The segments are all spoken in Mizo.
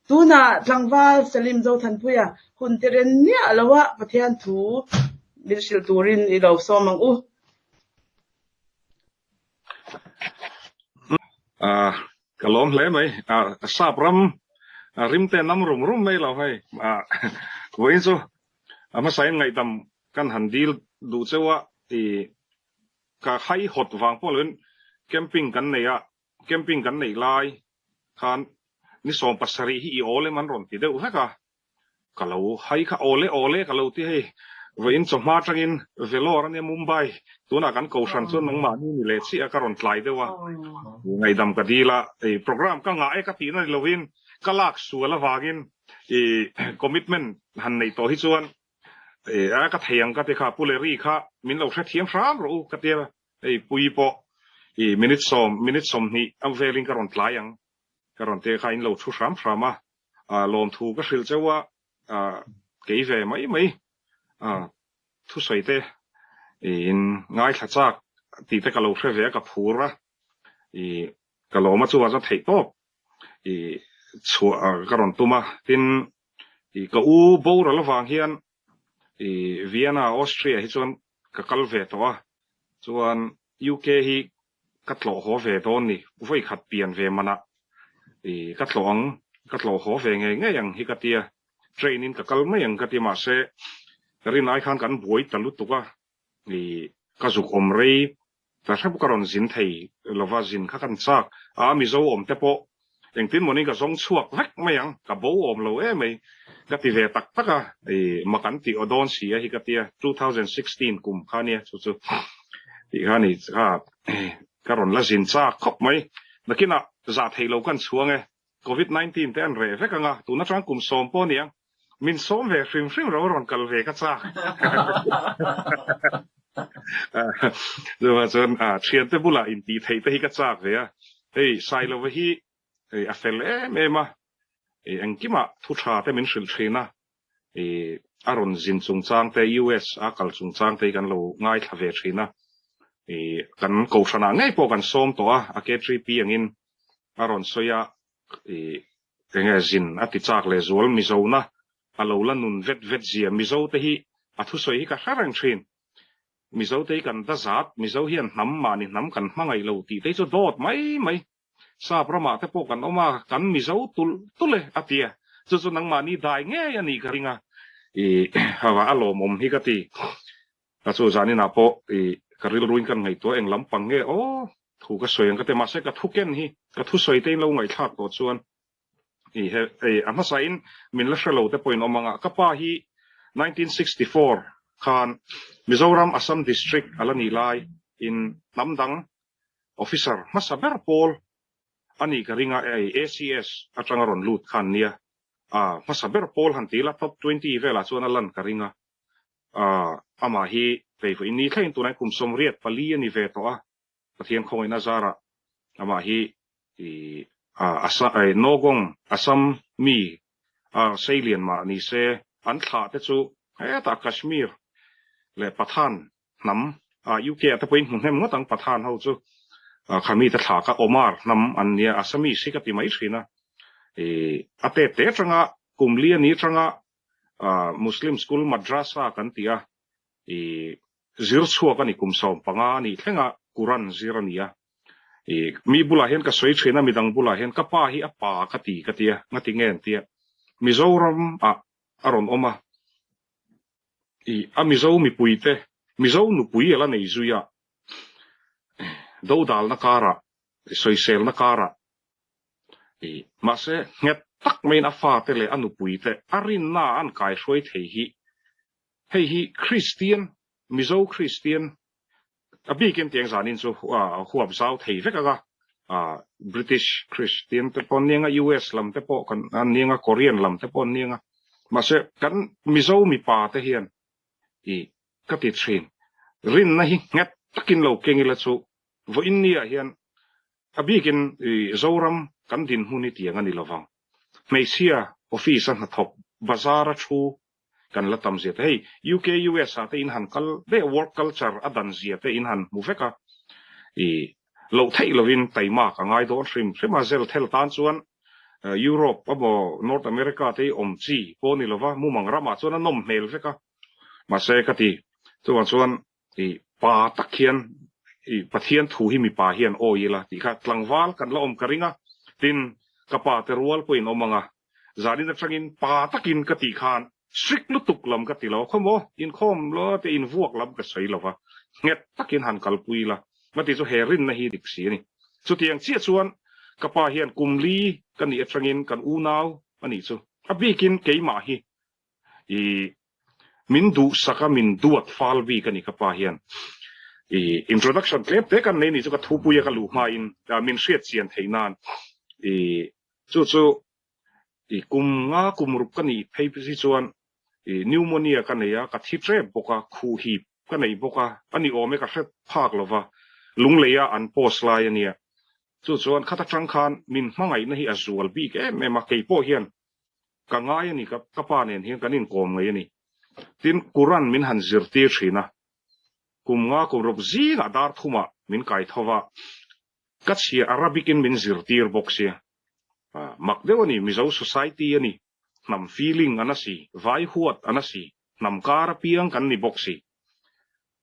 Tunah tlangval Salim Zothanpuia hun te ren miah lo a Pathian thu min hrilh turin i lo sawm ang u. Ka lawm hle mai. Sap ram rim te nam rum rum mai lo hei. Vawiin chu a hmasain ngaihdam kan han dil duh cheu a, i ka haihawt vang pawh lovin camping kan nei a, Camping kan neih lai khan ni 17 hi i awl em an rawn ti deuh vek a, ka lo hai kha awle awle ka lo ti hei, vawiin chawhma atangin Vellore ania Mumbai, tunah kan kohhran chuan nangmahni ni leh chiah a ka rawn tlai deuh a, ngaihdam ka dil a, i programme ka ngah e ka tihna ni lovin ka lak sual avangin i commitment han neih tawh hi chuan i a ka thei ang ka ti kha Pu Larry kha min lo hrethiam hram rawh u ka tia. Hei pui pawh i minute sawm, minute 20 a velin ka rawn tlai ang. Ka rawn te kha in lo thu hram hram a, lawmthu ka hrilh cheu a, kei ve mai mai thusawi te in ngaithla chak tih te ka lo hre ve a, ka phur a, i ka lawm a chuvang chuan theih tawp i chhuah ka rawn tum a, tin i ka u boral avang hian i Vienna, Austria hi chuan ka kal ve tawh a, chuan UK hi ka tlawh haw ve dawn ni, vawi khat pian ve manah i ka tlawh ang, ka tlawh haw ve ngei ngei ang hi ka tia, train in ka kal mai ang ka ti mahse ka rin ai khan kan buai ta lutuk a, i ka zuk awm rei Ta hrep ka rawn zin thei lova zin kha kan chak a, Mizo awm te pawh engtin mawni ka zawng chhuak vek mai ang, ka bo awm lo em mai ka ti ve tak tak a, i mak an tih aw dawn si a hi ka tia, 2016 kum kha nia chu chu tih kha ni kha ka rawn la zin chak khawp mai, nakinah zah theih lo kan chhuang e, Covid 19 te an reh vek ang a, tun atang kum sawm pawh aniang, min sawm ve hrim hrim ro rawn kal ve ka chak. Chuvang chuan thiante bulah intih theih te hi ka chak ve a, hei Sailova hi a fel em em a, engkimah thu tha te min hrilh thin a, a rawn zin chungchang te, US a kal chungchang te hi kan lo ngaithla ve thin a, kan kohhranah ngei pawh kan sawm tawh a, a K3P angin a rawn sawi a, enge zin a ti chak leh zual Mizona a lo la nun vet vet zia Mizo te hi a thusawi hi ka hre reng thin. Mizo te hi kan dazat, Mizo hian hnam mahni hnam kan hmangaih lo tih te hi chu dawt mai mai. Sap ramah te pawh kan awm a, kan Mizo tulh tulh e a ti a, chu chu nangmahni dai ngei a nih ka ring a, i hava a lawmawm hi ka ti. Ka chu zaninah pawh i ka rilruin kan ngaihtuah eng lampang nge aw thu ka sawi ang ka ti, mahse ka thu ken hi ka thusawi te in lo ngaihthlak tawh chuan i he ei a hmasain min la hre lo te pawhin awm ang a, ka pa hi 1964 khan Mizoram Assam District a la nih lai in hnam dang Officer hmasa ber pawl a nih ka ring a, ei ACS atanga rawn lut khan nia, a hmasa ber pawl han ti ila top 20 velah chuan a lan ka ring a, amah hi vei vawiin ni thlengin tunah kum 84 a ni ve tawh a, Pathian khawngaihna zarah amah hi Nogong Assam mi seilian mah ni se an thlah te chu hetah Kashmir leh Pathan hnam UK ah te pawhin hmu hnem ngawt ang Pathan ho chu khami te thlah kha Omar hnam an nia Assamese hi ka ti mai thin a a tet te atanga kum li a ni atanga Muslim school Madrasa kan ti a i zir chhuak a ni kum 15 a nih thlenga Quran zir a ni a i mi bulah hian ka sawi thin a midang bulah hian ka pa hi a pa ka ti ka tia ngati nge an tia Mizoram ah a rawn awm a i a Mizo mipui te Mizo nupui a la nei zui a dodalna karah sawiselna karah i mahse nghet tak maiin a fate leh a nupui te a rinna an kaihruai thei hi hei hi Kristian Mizo Kristian a bikin tiang zanin chu huap zau thei vek anga British Kristian te pawh an ni anga US lam te pawh kan an ni anga Korean lam te pawh an ni anga mahse kan Mizo mipa te hian i ka ti thin rinna hi nghet takin lo keng ila chu vawiin ni ah hian a bikin i Zoram kan dinhmun hi tiang a ni lovang hmeichhia office a hnathawk bazar a thu kan la tam zia te hei UK US ah te in han kal ve work culture a dan zia te in han hmu vek a i loh theih lovin taima ka ngai dawn hrim hrim a zel thel tan chuan. Europe emaw North America te hi awm chi pawh a ni lova, mumang ramah chuan a nawm hmel vek a. Mahse ka ti, chuvang chuan i pa tak hian i Pathian thu hi mipa hian awi ila tih kha tlangval kan la awm ka ring a, tin ka pa te rual pawhin awm ang a, zanin atangin pa takin ka tih khan strict lutuk lam ka ti lo, khawmaw inkhawm lo te invuak lam ka sawi lo va, nghet takin han kalpui ila ka ti chu he rinna hi dik si a ni. Chutiang chiah chuan ka pa hian kum li ka nih atangin kan unau a nih chu, a bikin keimah hi i min duhsak a min duat fal bik a ni ka pa hian i introduction tlem te kan nei ni chu ka thupui a ka luh hma in min hriat chian theih nan i chu chu i kum nga kum ruk ka nih phei si chuan i pneumonia ka nei a ka thi tep bawk a khuh hip ka nei bawk a ani awm e ka hre phak lova lunglei a an post lai ania chu chuan khat atang khan min hmangaihna hi a zual bik em em a keipawh hian Ka ngai a ni, ka pa nen hian kan inkawm ngei a ni. Tin, Quran min han zirtir thin a, kum nga kum ruk zingah dar thumah min kai tho va, ka chhia Arabic in min zirtir bawk sia. Mak deuh a ni, Mizo society a ni, hnam feeling a na si, vai huat a na si, hnam kar apiang kan ni bawk si.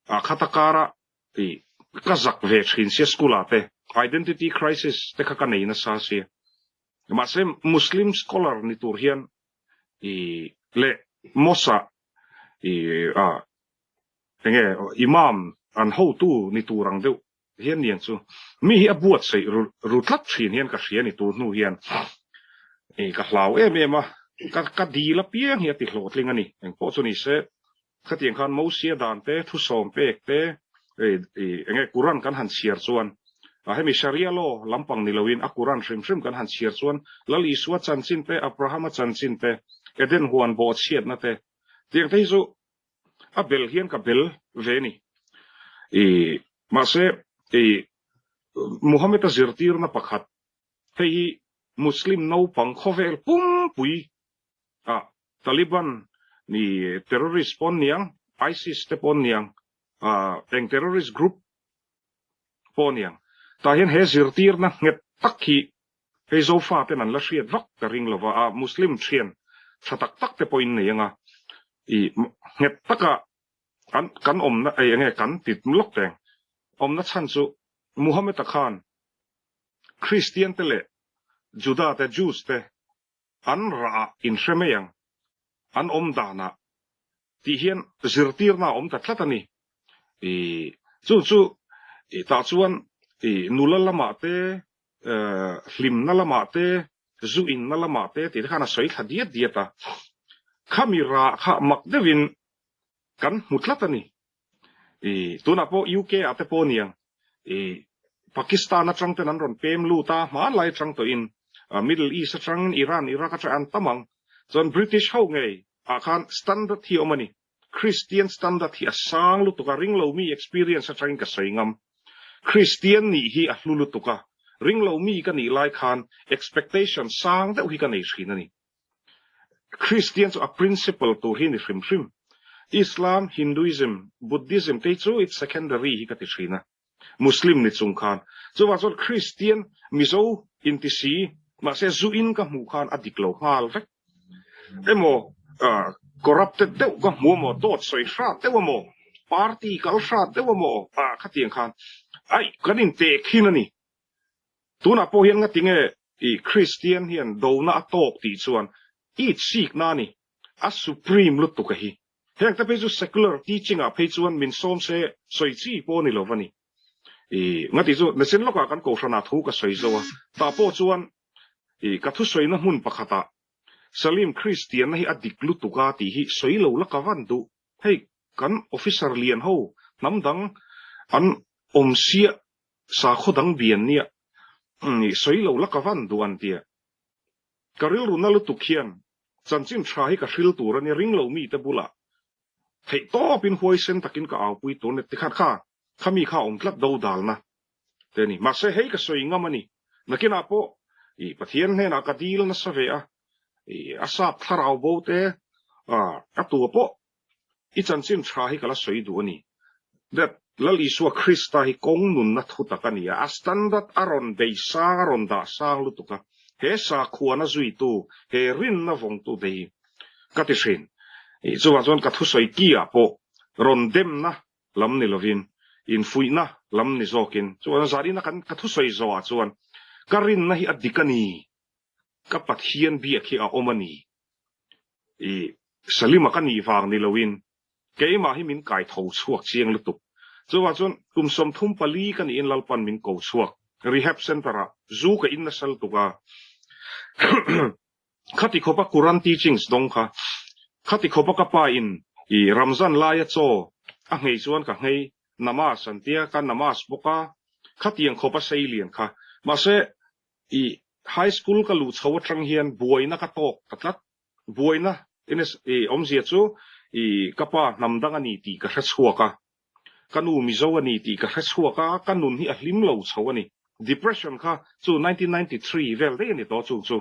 A khata kara ka zak ve thin sia school ah te, identity crisis te kha ka nei nasa sia. Mahse Muslim scholar ni tur hian i leh mosque ah i a enge imam an hotu ni tur ang deuh hian niang chu mi hi a buatsaih ru ru tlat thin hian ka hria ni tur hnu hian i ka hlau em em a ka ka dil apiang hi a ti hlawhtling a ni engpawh chu ni se Khatiang khan Mosia dan te, thusawm pek te, enge Quran kan han chhiar chuan, hemi Sharia law lampang ni loin a Quran hrim hrim kan han chhiar chuan Lal Isua chanchin te, Abrahama chanchin te, Eden huan bawhchhiatna te, tiang te hi chu a bel hian ka bel ve ni. I mahse i Muhammad-a zirtirna pakhat hei hi Muslim naupang khawvel pumpui ah Taliban ni terrorist pawn niang, ISIS te pawn niang, ah eng terrorist group pawh niang. Tah hian he zirtirna nghet tak hi hei Zofa ten an la hriat vak ka ring lova, ah Muslim thian tha tak tak te pawhin nei anga i nghet taka an kan awmna ei enge kan ti lawk teng awmna chhan chu Muhammad-a khan Christian te leh Juda te Jews te An rah ah in hre mai ang, an awm dan ah tih hian zirtirna a awm ta tlat a ni. I chu chu i tah chuan i nula lamah te, hlimna lamah te, zu inna lamah te tih te khan a sawi thla diat diat a. Khami rah kha mak deuhin kan hmu tlat a ni. I tunah pawh UK ah te pawh niang i Pakistan atang ten an rawn pem lut a, hmanlai atang tawhin Middle East atangin Iran, Iraq atang an tam ang. Chuan British ho ngei ah khan standard hi a awm a ni. Christian standard hi a sang lutuk a, ringlo mi experience atangin ka sawi ngam. Christian nih hi a hlu lutuk a, ringlo mi ka nih lai khan expectation sang deuh hi ka nei thin a ni. Christian chu a principle tur hi ni hrim hrim. Islam, Hinduism, Buddhism te hi chu it's secondary hi ka ti thin a, Muslim ni chung khan. Chuvang chuan Christian Mizo inti si, mahse zu in ka hmuh khan a dik lo nghal vek emaw, corrupted deuh ka hmu emaw, dawt sawi hrat deuh emaw, party kal hrat deuh emaw, khatiang khan aih kan inteh khin a ni. Tunah pawh hian ngatinge i Kristian hian dona a tawk tih chuan i chikna a ni, a supreme lutuk a hi. Heng te phei chu secular teaching ah phei chuan min sawm se sawi chi pawh a ni lo va ni. I ngati chu nachin lawkah kan kohhran ah thu ka sawi zo a, tah pawh chuan i ka thusawina hmun pakhat ah Salim Kristianna hi a dik lutuk a tih hi sawi lo la ka van duh. Hei kan officer lian ho hnam dang an awm siah Sakhaw dang bian nia nih sawi lo la ka van duh an tia. Ka rilru na lutuk hian chanchin tha hi ka hril tur a nia ring lo mite bulah theih tawpin huaisen takin ka aupui tur nia tikhan kha kha mi kha awm tlat do dalna te ni. Mahse hei ka sawi ngam a ni. Nakinah pawh i Pathian hnenah ka dil nasa ve a, i a sap thlarau bo te a tua pawh I chanchin tha hi ka la sawi duh a ni. That Lal Isua Krista hi kawng nunna thu tak a ni a, a standard a rawn bei sang, a rawn dah sang lutuk a. He sakhuana zuitu, he rinna vawngtute hi ka ti thin. Chuvang chuan ka thusawi ki-ah pawh rawn demna lam ni lovin, infuihna lam ni zawkin, chuan zanina kan ka thusawi zawhah chuan ka rinna hi a dik a ni, ka Pathian biak hi a awm a ni, i Salima ka nih vang ni loin keimah hi min kai tho chhuak chiang lutuk. Chuvang chuan kum 34 ka niin Lalpan min ko chhuak rehab centre-ah zu ka in nasa lutuk a. Khati khawpa Quran teachings dawng kha, khati khawpa ka pa in i Ramzan laia chaw a nghei chuan ka nghei namaz an tia ka namaz bawk a, khatiang khawpa sei lian kha. Mahse i high school ka luh chho atang hian buaina ka tawk ta tlat. Buaina i awmzia chu i ka pa hnam dang a ni tih ka hre chhuak a, Ka nu Mizo a ni tih ka hre chhuak a, ka nun hi a hlim lo chho a ni. Depression kha chu 1993 vel daih a ni tawh chu chu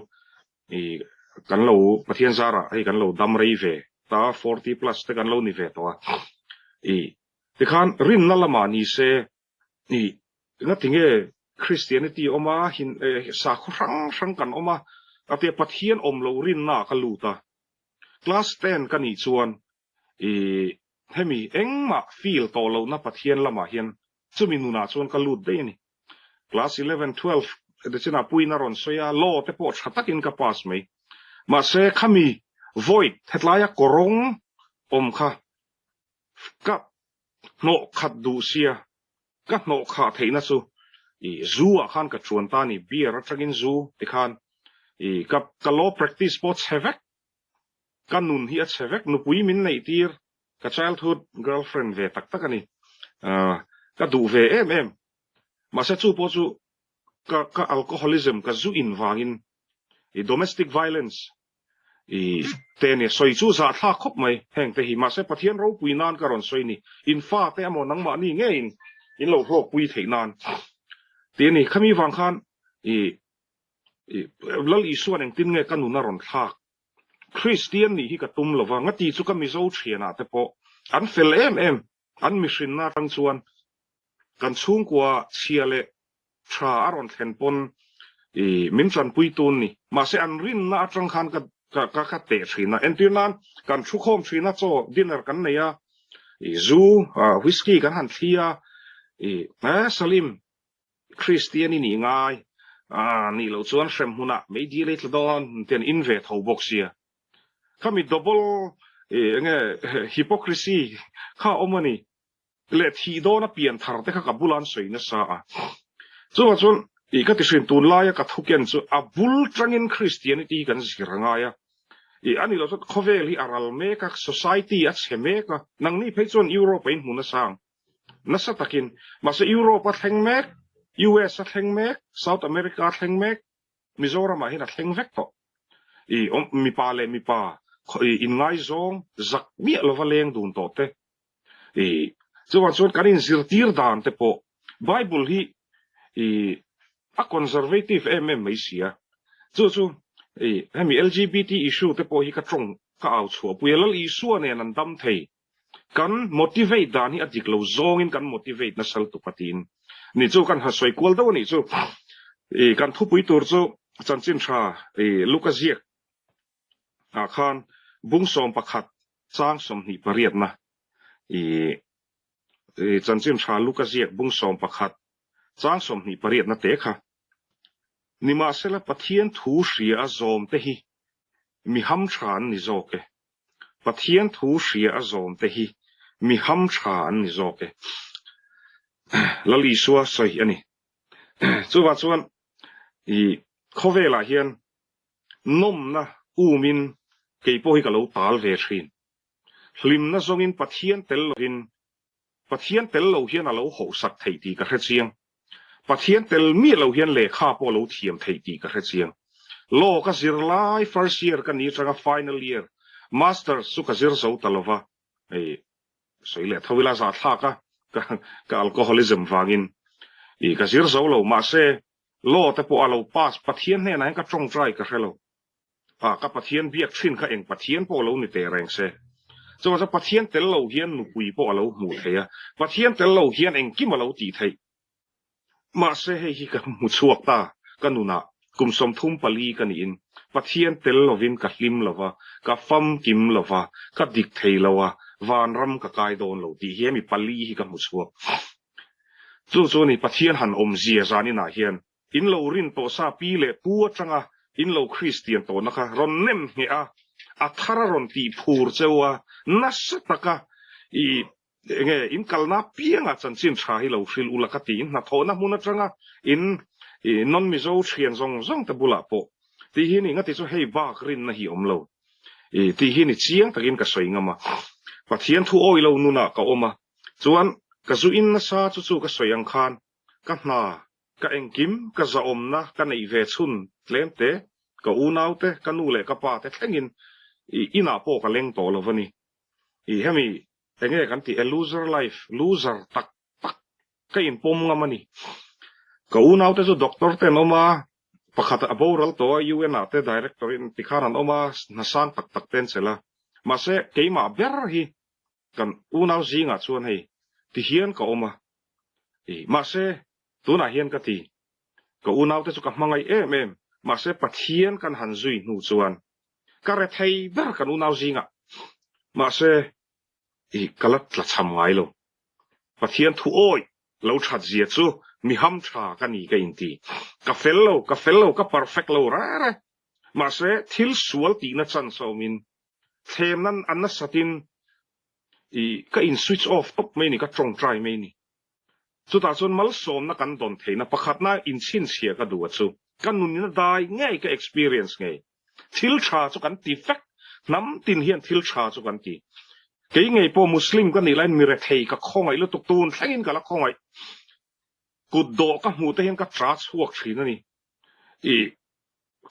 i kan lo Pathian zarah hei kan lo dam rei ve ta 40 plus te kan lo ni ve tawh a. I tikhan rinna lamah ni se i ngatinge Christianity awm a hin sakhaw hrang hrang kan awm a, a tia Pathian awm lo rinna ah ka lut a. Class ten ka nih chuan I hemi engmah feel tawh lohna Pathian lamah hian chumi nunah chuan ka lut daih a ni. Class 11, 12 te chinah puiin a rawn sawi a, law te pawh tha takin ka pass mai. Mahse khami void hetlaia kawrawng awm kha ka hnawh khat duh sia, ka hnawh khah theihna chu i zu ah khan ka chuan ta a ni, beer atangin zu tikhan i ka ka law practice pawh chhe vek. Ka nun hi a chhe vek, nupui min neih tir, ka childhood girlfriend ve tak tak a ni. Ka duh ve em em. Mahse chu pawh chu ka ka alcoholism, ka zu in vangin i domestic violence i te nia sawi chu zahthlak khawp mai heng te hi. Mahse Pathian ropui nan ka rawn sawi ni, in fa te emaw nangmahni ngeiin in lo hlawkpui theih nan tih a ni. Khami vang khan i Lal Isuan engtin nge ka nun a rawn thlak? Kristian nih hi ka tum lova, ngati chu ka Mizo thianah te pawh an fel em em, an mihrinna atang chuan kan chhungkua chhia leh tha a rawn thlen pawn i min tanpui tun ni. Mahse an rinna atang khan ka ka ka teh thin a, entir nan kan thukhawm thin a, chaw dinner kan nei a, i zu, whisky kan han thli a, i Salim Kristian i nih ngai a nih loh chuan hrem hmunah meidil ei tla dawn te an in ve tho bawk sia. Khami double enge hypocrisy kha a awm a ni. Leh thih dawna pian thar te kha ka bula an sawi nasa a. Chuvang chuan i ka ti hrin tunlaia ka thuken chu a bul tangin Christianity hi kan zir a ngai a. I a nih loh chuan khawvel hi a ral mek a, society a chhe mek a, nangni phei chuan Europe a inhmu nasa ang. Nasa takin, mahse Europe a thleng mek, US a thleng mek, South America a thleng mek, Mizoramah hian a thleng vek tawh. I mipa leh mipa i inngaizawng zak miah lova leng dun tawh te. I chuvang chuan kan inzirtir dan te pawh Bible hi i a conservative em em mai si a. Chu chu i hemi LGBT issue te pawh hi ka tawng ka au chhuahpui a, Lal Isua nen an dam thei. Kan motivate dan hi a dik lo zawngin kan motivate nasa lutuk a tiin ni chu kan han sawi kual deuh a nih chu. I kan thupui tur chu chanchin tha i Luka ziak ah khan bung 11 chang 28 na i chanchin tha Luka ziak bung 11 chang 28 na te kha nimahsela Pathian thu hria a zawm te hi mi ham tha an ni zawk e. Pathian thu hria a zawm te hi mi ham tha an ni zawk e. Lal Isua sawi a ni. Chuvah chuan i khawvelah hian nawmna umin kei pawh hi ka lo tal ve thin. Hlimna zawngin Pathian tel lovin Pathian tel lo hian a lo hauhsak theih tih ka hre chiang. Pathian tel miah lo hian lehkha pawh a lo thiam theih tih ka hre chiang. Law ka zir lai first year ka ni atanga final year, masters chu ka zir zo ta lova, hei sawi leh tho ila zahthlak a, ka ka alcoholism vangin i ka zir zo lo, mahse law te pawh a lo pass, Pathian hnenah hian ka tawngtai ka hre lo. Ah, ka Pathian biak thin kha eng Pathian pawh lo ni teh reng se. Chuvang chuan Pathian tel lo hian nupui pawh a lo hmuh theih a, Pathian tel lo hian engkim a lo tih theih. Mahse hei hi ka hmu chhuak ta ka nunah. Kum 34 ka niin Pathian tel lovin ka hlim lova, ka famkim lova, ka dik thei lo a, vanram ka kai dawn lo tih hi hemi pali hi ka hmu chhuak. Chu chu ni Pathian han awmzia zaninah hian in lo rin tawh sa pi leh pu atanga in lo Kristian tawhna kha rawn nem ngheh a, a thar a rawn tih phur cheu a, nasa taka i enge in kalna apiangah chanchin tha hi lo hrilh ula ka ti, in hnathawhna hmun atanga in i non Mizo thian zawng zawng te bulah pawh tih hi ni ngati chu hei bak rinna hi awm lo i tih hi ni chiang takin ka sawi ngam a, Pathian thu awi lo nunah ka awm a, chuan ka zu in nasa chu chu ka sawi ang khan ka hna Ka engkim, ka zahawmna ka neih ve chhun tlem te, ka unau te, ka nu leh ka pa te thlengin i inah pawh ka leng tawh lo a ni. I hemi enge kan tih a loser life, loser tak tak ka inpawm ngam a ni. Ka unau te chu doctor te an awm a, pakhat a boral tawh a, UN ah te director in tikhan an awm a, hna sang tak tak te an chelh a. Mahse keimah ber hi kan unau zingah chuan hei tihian ka awm a, I, mahse, tunah hian ka ti, ka unaute chu ka hmangaih em em, mahse Pathian kan han zui hnu chuan ka re thei ber kan unau zingah, mahse, i, ka la tla cham ngai lo. Pathian thu awih lo that zia chu mi ham tha ka ni ka inti. Ka fel lo, ka fel lo, ka perfect lo re re, mahse thil sual tihna chance a awmin thlem nan a nasatin i ka in switch off tawp mai ni, ka tawngtai mai ni. Chutah chuan malsawmna kan dawn theihna pakhatna inchhinchhiah ka duh a chu ka nunina dai ngei ka experience ngei. Thil tha chu kan ti vek, hnam tin hian thil tha chu kan ti. Kei ngei pawh Muslim ka nih laiin mi rethei ka khawngaih lutuk tun thlengin ka la khawngaih. Kut dawh ka hmuh te hian ka tra chhuak thin a ni. I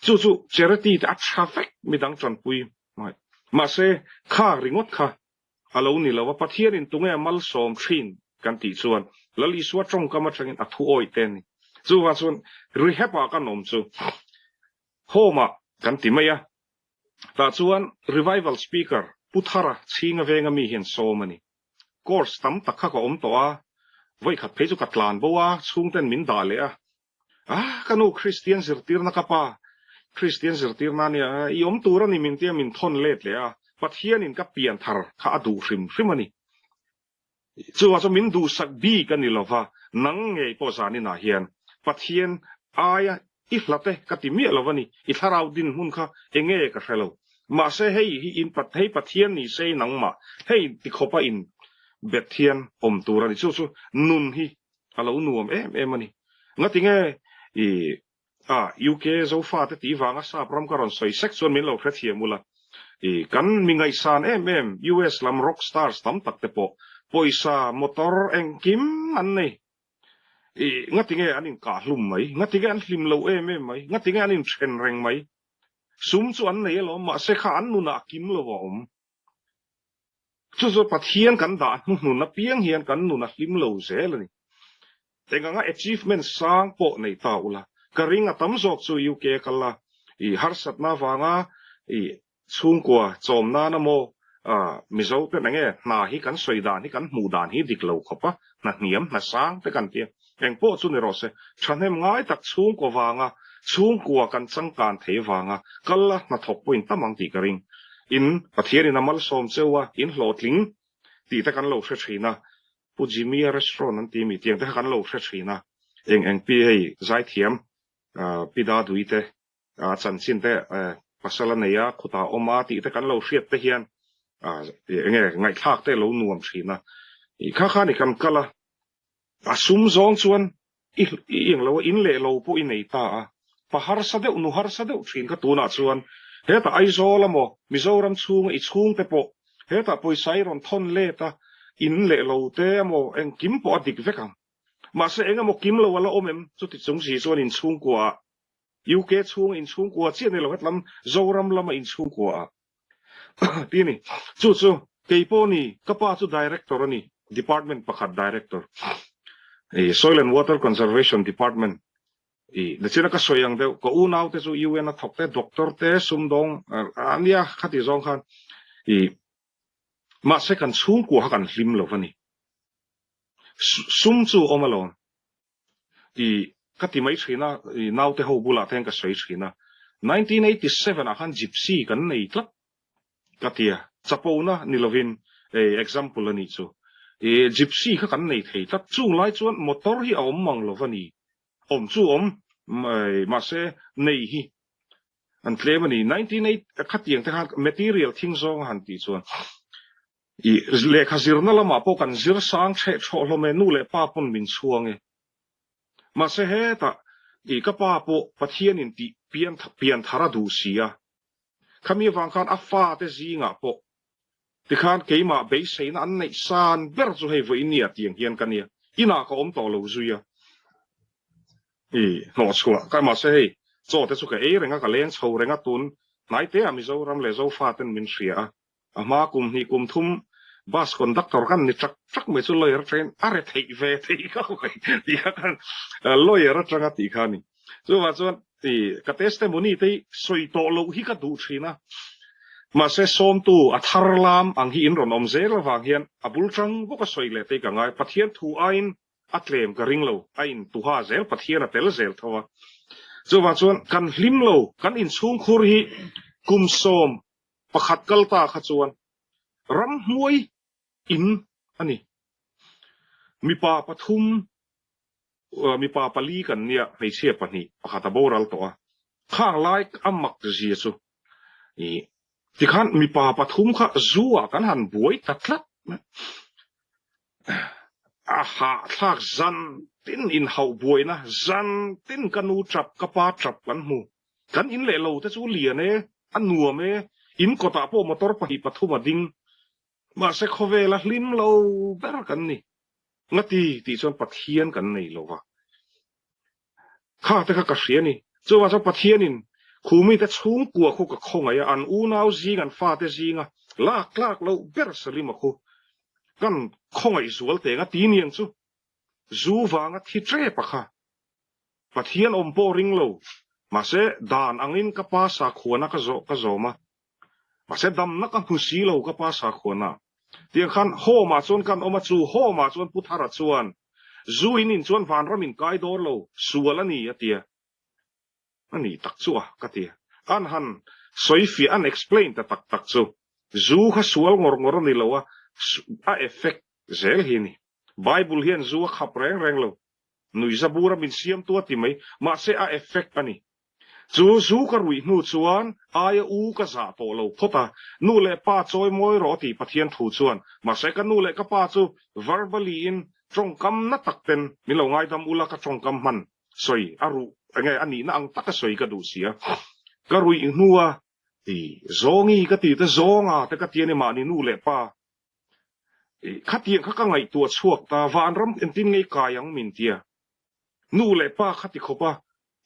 chu chu charity te a tha vek midang tanpui mai. Mahse kha ringawt kha a lo ni lo a, Pathianin tunge malsawm thin kan tih chuan Lal Isua tawngkam atangin a thu awih te a ni. Chuvang chuan rehab ah kan awm chu home ah kan ti mai a, tah chuan revival speaker Pu Thara chhinga venga mi hian sawm a ni. Course tam tak kha ka awm tawh a, vawikhat phei chu ka tlan bo a, chhungten min dah leh a, Ah, ka nu Kristian zirtirna ka pa Kristian zirtirna ania, i awm tur a ni min tia min thawn let leh a, Pathianin ka pian thar kha a duh hrim hrim a ni. Chuvang chuan min duhsak bik a ni lova, nang ngei pawh zaninah hian Pathian aia i hlat e ka ti miah lo a ni, i thlarau dinhmun kha enge ka hre lo. Mahse hei hi in hei Pathian ni se nangmah hei tikhawpa in bet hian awm tur a ni, chu chu nun hi A lo nuam em em a ni. Ngatinge i a UK Zofa te tih vanga sap ram ka rawn sawi sek chuan min lo hrethiam ula. I kan mi ngaihsan em em US lam rock stars tam tak te pawh pawisa, motor engkim an nei. I ngatinge an inkah hlum mai, ngatinge an hlim lo em em mai, ngatinge an inthen reng mai. Sum chu an nei alawm mahse kha an nunah a kim lo a awm. Chu chu Pathian kan dah hnuhnun apiang hian kan nun a hlim lo zel a ni. Eng anga achievement sang pawh nei ta ula, ka ring a tam zawk chu UK a kal a, i harsatna avanga i chhungkua chawm nan amaw Mizo ten enge hna hi kan sawi dan hi kan hmuh dan hi dik lo khawp a, hna hniam hna sang te kan tia. Eng pawh chu ni rawh se, thahnem ngai tak chhungkua vanga chhungkua kan changkan thei vanga kal a hnathawk pawhin tam ang tih ka ring. In Pathianin a malsawm cheu a, in hlawhtling tih te kan lo hre thin a, Pu Jimmy-a restaurant an ti mi tiang te kha kan lo hre thin a, eng eng pi hei zaithiam Pi Dadui te chanchin te pasal a nei a, khutah a awm a tih te kan lo hriat te hian enge ngaihthlak te lo nuam thin a, kha khan i kan kal a. A sum zawng chuan i eng lo a, in leh lo pawh i nei ta a, pa harsa deuh, nu harsa deuh thin kha tunah chuan hetah Aizawl amaw Mizoram chhunga i chhungte pawh hetah pawisa i rawn thawn let a, in leh lo te amaw engkim pawh a dik vek ang. Mahse eng emaw kim lo a la awm em? Chuti chung si chuan inchhungkua ah UK chhunga inchhungkua chiah ni lo hetlam Zoram lama inchhungkua ah Ti a ni. Chu chu kei pawh ni, ka pa chu director a ni, department pakhat director. I Soil and Water Conservation Department. I nachina ka sawi ang deuh, ka unau te chu UN a thawk te, doctor te, sumdawng a nia khati zawng khan. I mahse kan chhungkua kha kan hlim lo a ni. Sum chu awm alawm. I Ka ti mai thin a, i naute ho bulah te hian ka sawi thin a, 1987 ah khan Gypsy kan nei tlat ka ti a, chapona ni lovin example a nih chu. I Gypsy kha kan nei thei tlat, chung lai chuan motor hi a awm mang lo va ni, awm chu awm mahse nei hi an tlem a ni. 1980 khatiang te khan material thing zawng a han tih chuan i lehkha zirna lamah pawh kan zir sang ṭheh ṭhawh hlawm e, nu leh pa pawn min chhuang e. Mahse hetah i ka pa pawh Pathianin tih pian pian thar a duh si a, khami avang khan a fate zingah pawh tikhan keimah beiseina an neih san ber chu hei vawiin nia tiang hian ka nia, inah ka awm tawh lo zui a, i hnawhchhuah ka mahse hei chaw te chu ka ei reng a, ka leng chho reng a, tun hnaiteah Mizoram leh Zofaten min hria a. A hma kum hnih kum thum bus conductor kan ni ṭak ṭak mai chu lawyer atangin a re theih ve theih kha mai tih kha khan lawyer atanga tih kha a ni. Chuvang chuan i ka testimony te hi sawi tawh loh hi ka duh thin a, mahse sawmtu a thar lam ang hi in rawn awm zel avang hian a bul ṭang bawk a sawi leh te hi ka ngai. Pathian thu aiin a tlem ka ring lo, a intuha zel Pathian a tel zel tho a. Chuvang chuan kan hlim lo, kan inchhungkhur hi kum sawm Pakhat kal ta kha chuan ramhnuai in a ni. Mipa pathum, mipa pali kan nia, hmeichhia pahnih, pakhat a boral tawh a. Khang lai a mak zia chu i tikhan mipa pathum kha zu ah kan han buai ta tlat mai. A hahthlak zan tin inhauh buaina, zan tin ka nu tap, ka pa tap kan hmu. Kan in leh lo te chu lian e, a nuam e, in kawtah pawh motor pahnih pathum a ding. Mahse khawvela hlim lo ber kan ni. Ngati tih chuan Pathian kan nei lo va. Kha te kha ka hria ni. Chuvang chuan Pathianin Khumite chhungkua khu ka khawngaih a, an unau zing, an fate zinga lak tlak loh ber Salima khu kan khawngaih zual teng a ti niang chu. Zu vanga thi ṭep a kha. Pathian awm pawh ring lo. Mahse, dan angin ka pa sakhuana ka zawh ka zawm a. Mahse, damna ka hmu si lo ka pa sakhuana. Tiang khan home ah chuan kan awm a, chu home ah chuan Pu Thara chuan zu in in chuan vanram in kai dawn lo, sual a ni a tia. A ni tak chu a, ka ti. An han sawi fiah, an explain ta tak tak chu zu kha sual ngawr ngawr a ni lo a, a effect zel hi a ni. Bible hian zu a khap reng reng lo. Nuihza bura min siamtu a ti mai, mahse a effect a ni. Chu zu ka ruih hnu chuan aia u ka zah tawh lo phawt a, nu leh pa chawi mawi rawh a ti Pathian thu chuan. Mahse ka nu leh ka pa chu verbally in tawngkam na tak ten min lo ngaidam ula ka tawngkam hman sawi a ruh enge a nihna ang taka sawi ka duh sia. Ka ruih hnua ti zawngi ka ti te zawnga te ka ti a ni mahni nu leh pa Khatiang kha ka ngaihtuah chhuak ta, vanram entin ngei kai ang min tia. Nu leh pa kha ti khawp a,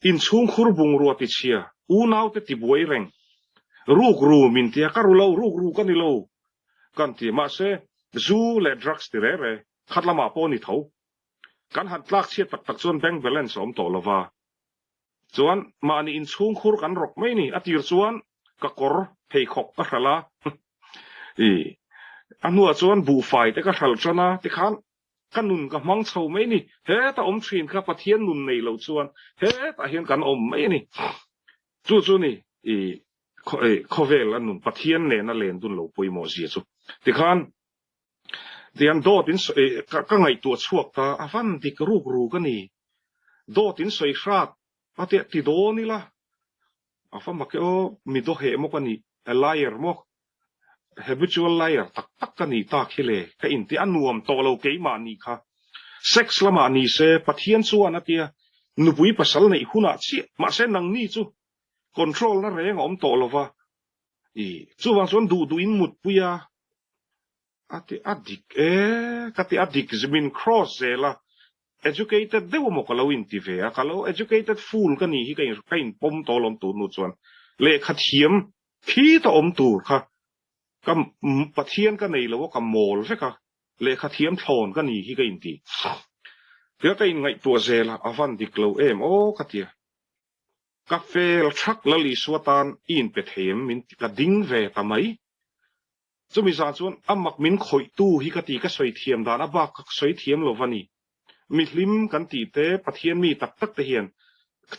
inchhungkhur bungrua ti chhia, unaute ti buai reng. Ruk ru min tia, ka ru lo, ruk ru ka ni lo kan ti. Mahse, zu leh drugs ti re re, khat lamah pawh ni tho. Kan han tlak chhiat tak tak chuan bank balance a awm tawh lova. Chuan mahni inchhungkhur kan rawk mai ni. A tir chuan ka kawr pheikhawk ka hralh a, i a hnuah chuan buhfai te ka hralh tan a, tikhan ka nun ka hmang chho mai ni. Heta awm thin kha Pathian nun nei lo chuan hetah hian kan awm mai a ni. Chu chu ni i khawvel a nun Pathian nena len dun lo pawimawh zia chu. Tikhan Tiang dawt in sawi ka ngaihtuah chhuak ta a van dik ruk ruk a ni. Dawt in sawi hrat a tia ti dawn ila a va mak e aw mi dawheh maw ka nih a liar maw habitual liar tak tak ka nih tak hi le ka inti a nuam tawh lo keimah nih kha. Sex lamah ni se Pathian chuan a tia nupui pasal neih hunah chiah mahse nangni chu control na reng a awm tawh lova I chuvang chuan duh duh in mutpui a, a ti a dik e, ka ti a dik min cross zel a, educated deuh emaw ka lo inti ve a, ka lo educated fool ka nih hi ka in ka inpawm tawh alawm tur nu chuan lehkha thiam khi ta awm tur kha ka Pathian ka nei lo a ka mawl vek a, lehkha thiam thlawn ka nih hi ka inti. Tia ka inngaihtuah zel a, a van dik lo em aw ka ti a. Ka fel thak Lal Isua tan i inpe thei em min ti ka ding ve ta mai. Chumi zan chuan a mak min khawihtu hi ka ti ka sawi thiam dan a bak ka sawi thiam lo va ni. Mi hlim kan tih te, Pathian mi tak tak te hian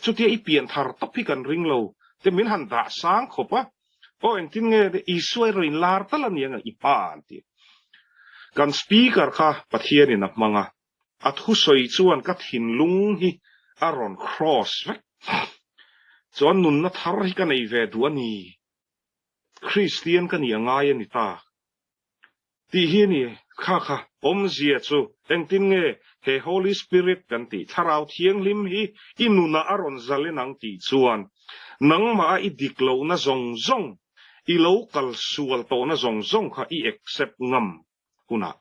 chutia i pian thar tawp hi kan ring lo te min han dah sang khawp a, aw engtin nge Isua erawh in lar tal a ni ang i hma an ti. Kan speaker kha Pathianin a hmang a, a thusawi chuan ka thinlung hi a rawn cross vek. Chuan nunna thar hi ka nei ve duh a ni. Kristian ka nih a ngai a ni ta. Tih hi a ni. Kha kha awmzia chu engtin nge he Holy Spirit kan tih Thlarau Thianghlim hi i nunah a rawn zalen ang tih chuan nangmah a i dik lohna zawng zawng, i lo kal sual tawhna zawng zawng kha i accept ngam hunah,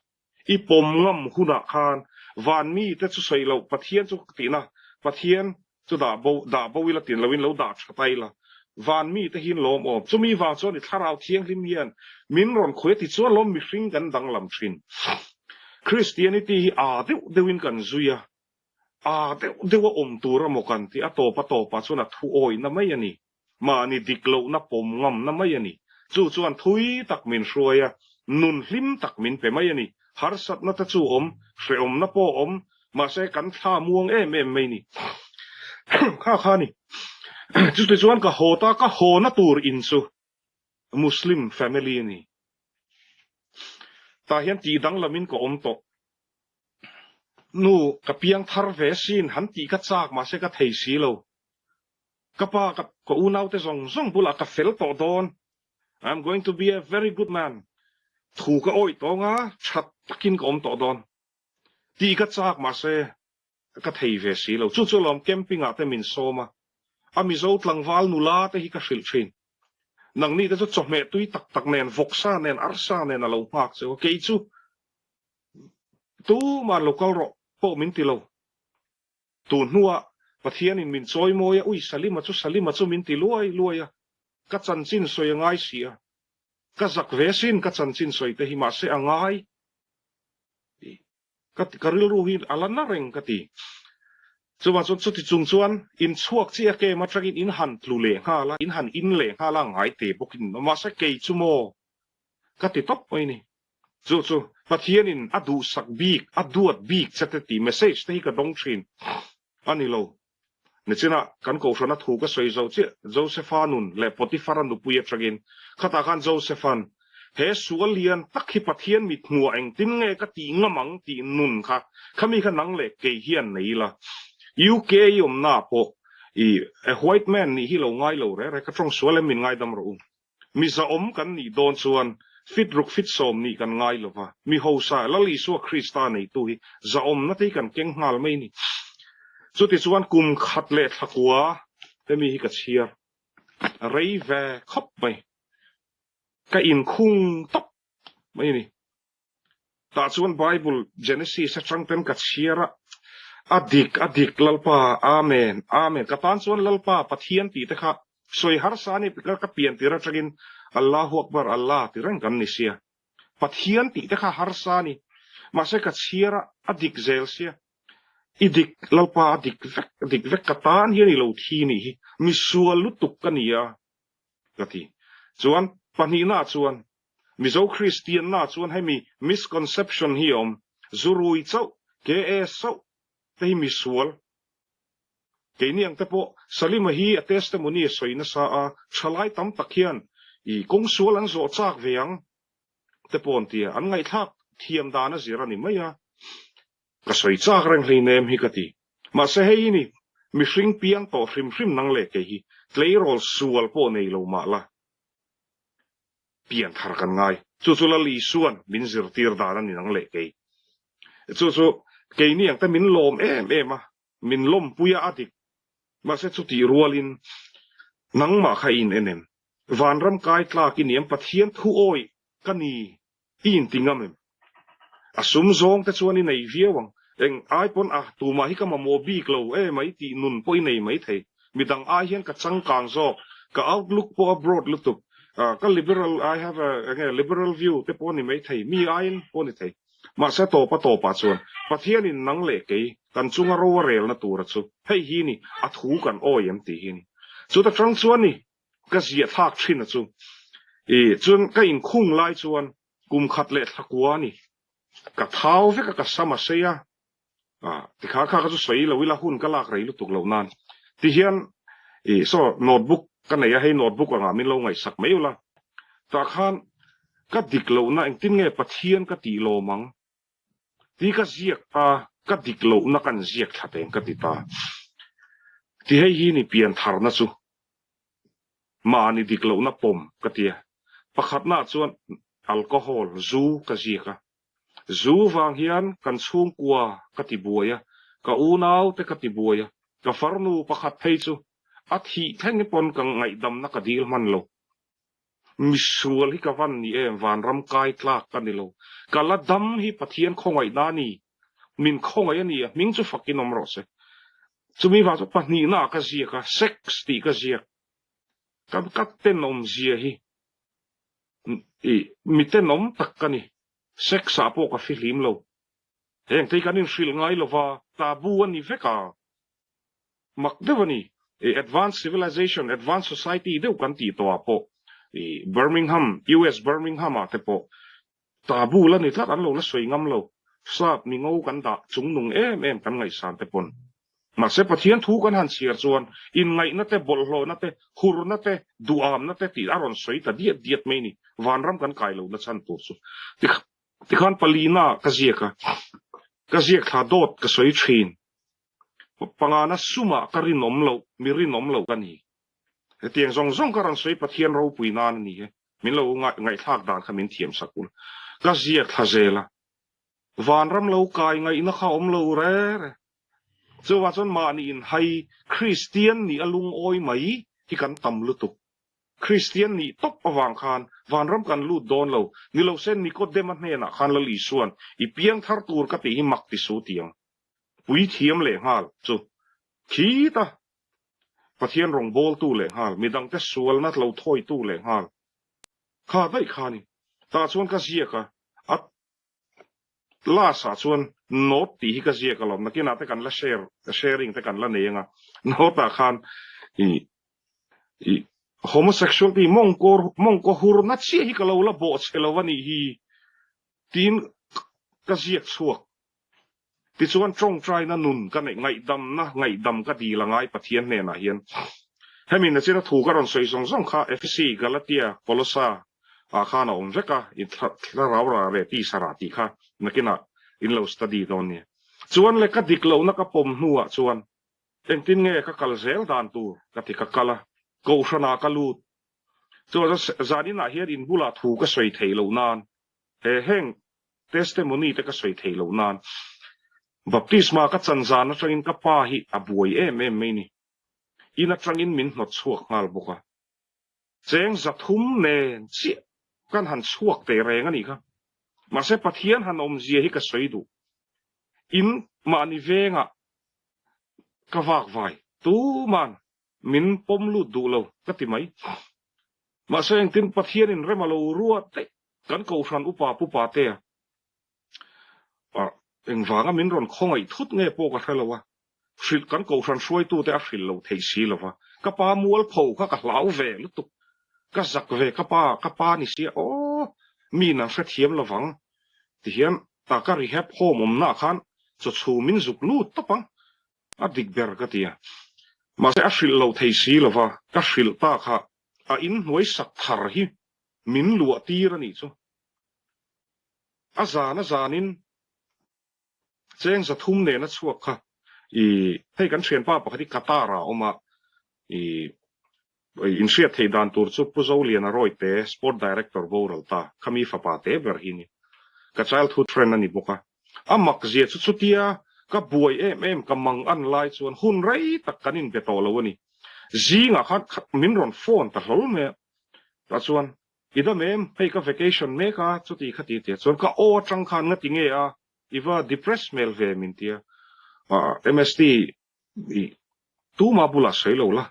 i pawm ngam hunah khan van mite chu sawi loh Pathian chu tihna Pathian Chu dah bo, dah bo ila tin loin lo dah tha ta ila. Van mite hi in lawm awm. Chumi vang chuan i thlarau thianghlim hian min rawn khawi a ti chuan lawm mihring kan danglam thin. Christianity hi aa deuh deuhin kan zui a, aa deuh deuh a awm tur amaw kan ti a tawp a tawpah chuan a thu awihna mai a ni. Mahni dik lohna pawm ngamna mai a ni. Chu chuan thui tak min hruai a, nun hlim tak min pe mai a ni. Harsatna te chu awm, hrehawmna pawh awm, mahse kan thla muang em em mai ni. Kha kha a ni. Chuti chuan ka haw ta, ka hawna tur in chu Muslim family a ni. Tah hian tih danglamin ka awm tawh. Nu, ka piang thar ve sin, han tih ka chak mahse ka thei si lo. Ka pa, ka ka unaute zawng zawng bulah ka fel tawh dawn, I am going to be a very good man, thu ka awih tawng a, tha takin ka awm tawh dawn tih ka chak mahse ka thei ve si lo. Chu chu alawm camping ah te min sawm a, a Mizo tlangval nula te hi ka hrilh thin. Nangni te chu chawhmeh tui tak tak nen, vawksa nen, arsa nen a lo nghak cheu a, kei chu tuman lo kal rawh pawh min ti lo. Tun hnuah Pathianin min chawi mawi a, ui Salima chu Salima chu min ti luai luai a, ka chanchin sawi a ngai si a, ka zak ve sin ka chanchin sawi te hi mahse a ngai ti ka ka rilru hi a la na reng ka ti. Chuvang chuan chuti chung chuan in chhuak chiah kem atangin in han tlu leh nghal a, in han in leh nghal a ngai te bawkin mahse kei chu maw ka ti tawp mai ni. Chu chu Pathianin a duhsak bik, a duat bik che te tih message te hi ka dawng thin a ni lo. Nichinah kan Kohhrana thu ka sawi zo chiah, Josepha nun leh Potiphara nupui atangin khatah khan Josepha'n he sual lian tak hi Pathian mithmuah engtin nge ka tih ngam ang tih nun kha khami kha nang leh kei hian nei ila. UK i awmnaah pawh i a white man nih hi lo ngai lo reh reh ka tawng sual em min ngaidam rawh u. Mi zahawm kan nih dawn chuan fit ruk fit sawm nih kan ngai lo va, mi hausa Lal Isua Krista neitu hi zahawmna te hi kan keng nghal mai ni. Chutichuan kum khat leh thla kua te mi hi ka chhiar rei ve khawp mai. Ka inkhung tawp mai ni. Tah chuan Bible Genesis atang ten ka chhiar a, a dik, a dik Lalpa, Amen, Amen. Ka tan chuan Lalpa, Pathian tih te kha sawi harsa a ni, ka pian tir atangin Allahu Akbar, Allah ti reng kan ni sia. Pathian tih te kha harsa a ni. Mahse ka chhiar a, a dik zel sia. I dik, Lalpa a dik vek, a dik vek, ka tan hian i lo thi nih hi, misual lutuk ka ni a, ka ti. Chuan pahnihna ah chuan Mizo Kristianna chuan hemi misconception hi a awm, Zurui chauh, KS chauh te hi misual. Keini ang te pawh Salima hi a testimony a sawi nasa a, thalai tam tak hian i kawng sual an zawh chak ve ang te pawh an ti a, an ngaihthlak thiam dan a zir a ni mai a, ka sawi chak reng hleinem hi ka ti. Mahse hei hi ni, mihring piang tawh hrim hrim nang leh kei hi tleirawl sual pawh nei lo mah la, Pian thar kan ngai. Chu chu Lal Isua'n min zirtir dan a ni nang leh kei. Chu chu keini ang te min lawm em em a, min lawmpui a a dik. Mahse chutih rualin nangmah kha i in en em? Vanram kai tlak i ni em? Pathian thu awih ka ni i inti ngam em? A sum zawng te chuan i nei viau ang. Eng ai pawn a, tumah hi ka mamawh bik lo e mai tih nun pawh i nei mai thei. Midang ai hian ka changkang zawk, ka outlook pawh a broad lutuk, ka liberal, I have a enge liberal view te pawh a ni mai thei, mi aiin pawh a ni thei. Mahse a tawp a tawpah chuan Pathianin nang leh kei kan chunga ro a relna tura chu hei hi ni, a thu kan awi em tih hi ni. Chuta tang chuan ni ka ziah thlak thin a chu. I chuan ka inkhung lai chuan kum khat leh thla kua a ni. Ka thau vek a, ka sam a sei a. Tikha kha ka chu sawi lo ila hun ka lak rei lutuk loh nan tihian i saw notebook ka nei a, hei notebook angah min lo ngaihsak mai ula, tah khan ka dik lohna engtin nge Pathian ka tih lawm ang ti ka ziak ta, ka dik lohna kan ziak thla teng ka ti ta. Ti hei hi ni pian tharna chu mahni dik lohna pawm ka ti a, pakhatnaah chuan alcohol, zu ka ziak a, Zu vang hian kan chhungkua ka ti buai a, ka unau te ka ti buai a, ka farnu pakhat phei chu a thih thleng pawn ka ngaihdamna ka dil hman lo. Misual hi ka van ni em, vanram kai tlak ka ni lo. Ka la dam hi Pathian khawngaihna a ni, min khawngaih a ni a, hming chu fakin awm rawh se. Chumi vang chu pahnihna ah ka ziak a, sex tih ka ziak. Ka ka tenawmzia hi I mi tenawm tak ka ni. Sex ah pawh ka fihlim lo. Heng te hi kan inhrilh ngai lova, taboo a ni vek a. Mak deuh a ni. I advanced civilization, advanced society deuh kan tih tawh ah pawh i Birmingham, US Birmingham ah te pawh taboo la ni tlat an lo la sawi ngam lo. Sap mi ngo kan dah chungnung em em kan ngaihsan te pawn. Mahse Pathian thu kan han chhiar chuan inngaihna te, bawlhhlawhna te, hurna te, duhamna te tih a rawn sawi ta diat diat mai ni. Vanram kan kai lohna chhan tur chu tikhan palina ka ziak a, ka ziak thla dawt ka sawi thin. Pangana sumah ka rinawm loh, mi rinawm loh ka ni. Hetiang zawng zawng ka rawn sawi Pathian ropui nan a ni e. Min lo ngaihthlak dan kha min thiam sak ula. Ka ziak thla zel a. Vanram lo kai ngaihna kha awm lo re re. Chuvang chuan mahni inhai Kristian nih a lungawi mai hi kan tam lutuk. Kristian nih tawp avang khan vanram kan lut dawn lo. Ni lo se Nikodema hnenah khan Lal Isua'n i piang thar tur ka tih hi mak ti su tiang. Puithiam lehnghal chu khita Pathian rawngbawltu lehnghal, midangte sualna lo thawitu lehnghal kha daih kha a ni. Tah chuan ka ziak a, a Last ah chuan note tih hi ka ziak alawm, nakinah te kan la share, sharing te kan la nei anga, note ah khan i i homosexual tih mawngkaw mawngkaw hurna chiah hi ka lo la bawh che lo a nih hi tiin ka ziak chhuak. Tichuan tawngtaina nun ka neih ngaihdamna ngaihdam ka dil angai Pathian hnenah hian. Hemi nachina thu ka rawn sawi zawng zawng kha Efesi, Galatia, Kolosa ah khan a awm vek a, i thlarau rah leh tisa rah tih kha nakinah in lo study dawn nia. Chuan le ka dik lohna ka pawm hnuah chuan engtin nge ka kal zel dan tur ka ti ka kal a, kohhranah ka lut. Chuan zaninah hian in bulah thu ka sawi theih loh nan he heng testimony te ka sawi theih loh nan baptisma ka chan zan atangin ka pa hi a buai em em mai ni. In atangin min hnawt chhuak nghal bawk a. Cheng 300 nen chiah kan han chhuak teh reng a nih kha. Mahse Pathian han awmzia hi ka sawi duh. In mahni vengah ka vak vai tuman min pawm lut duh lo ka ti mai. Mahse engtin Pathianin rem a lo ruat daih kan kohhran upa pupa te a engvanga min rawn khawngaih thut nge pawh ka hre lo a. Hrilh kan kohhran hruaitute a hrilh lo thei si lo va, ka pa mualpho kha ka hlau ve lutuk, ka zak ve ka pa, ka pa ni sia aw, miin an hrethiam lo vang tihian ta ka rehab home awmnaah khan chaw chhum in zuk lut tawp ang, a dik ber ka ti a, mahse a hrilh lo thei si lo va, ka hrilh ta kha a inhnuai sak thar hi min luah tir a nih chu, a zan a zanin. Cheng 300 nena chhuak kha i hei kan thianpa pakhat hi Qatar ah a awm a, i inhriat theih dan tur chu Pu Zoliana Rawite Sport Director boral ta khami fapa te ber hi ni. Ka childhood friend a ni bawk a. A mak zia chu chutia ka buai em em ka mang an lai chuan hun rei tak kan inbe tawh lo a ni. Zingah khan min rawn phone ta hlawl mai a, tah chuan I dam em? Hei ka vacation mek a, chuti kha ti tia chuan ka aw atang khan nga ti nge a, i va depress hmel ve min tia. Ah MST i tuma bulah sawi lo la,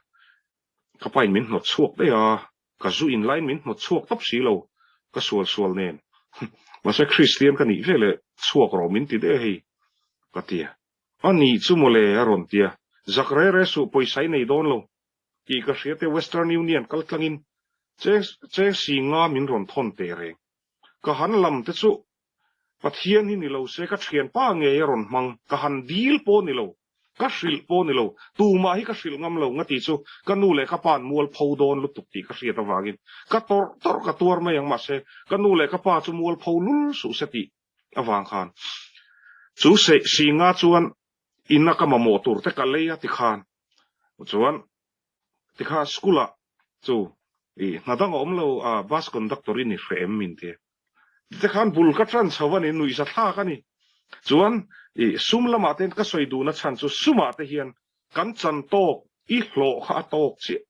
ka pa in min hnawt chhuak daih a, ka zu in laiin min hnawt chhuak tawp si lo, ka sual sual nen. Mahse Kristian ka nih veleh chhuak rawh min ti daih a hei ka tia. A nih chu mawle a rawn tia, zak re re suh pawisa i nei dawn lo, tih ka hria te Western Union kal tlangin cheng cheng si nga min rawn thawn teh reng. Ka han lam te chu. Pathian hi ni lo se ka thianpa ngei a rawn hmang, ka han dil pawh ni lo, ka hrilh pawh ni lo, tumah hi ka hrilh ngam lo nga tih chu ka nu leh ka pa'n mualpho dawn lutuk tih ka hriat avangin ka tawrh tawrh ka tuar mai ang mahse ka nu leh ka pa chu mualpho lul suh se tih avang khan chu singa chuan ina ka mamawh tur te ka lei a tikhan chuan tikha school ah chu i hna dang a awm lo a bus conductor i ni hreh em min ti tikhan bul ka tan chho a ni nuihza thlak a ni chuan i sum lamah te ka sawi duhna chhan chu sumah te hian kan chan tawk i hlawh kha a tawk chiah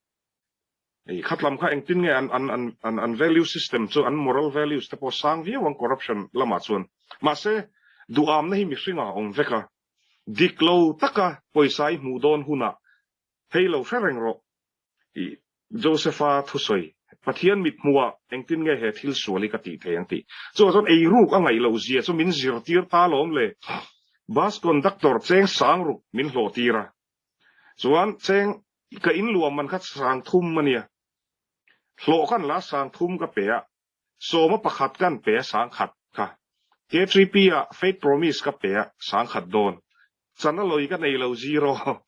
i khatlam kha engtin nge an an an an an value system chu an moral values te pawh sang viau ang corruption lamah chuan mahse duhamna hi mihringah a awm vek a dik lo taka pawisa i hmuh dawn hunah Hei lo hre reng rawh tih Josepha thusawi, Pathian mithmuhah engtin nge he thil sual hi ka tih thei ang tih. Chuvang chuan eiruk a ngaih loh zia chu min zirtir ta alawm le. Bus conductor cheng sang ruk min hlawh tir a. Chuan cheng ka in luam man kha sang thum a nia. Hlawh kan la sang thum ka pe a, sawma pakhat kan pe a sang khat kha. K3P ah Faith Promise ka pe a sang khat dawn. Chana lawi ka nei lo zero.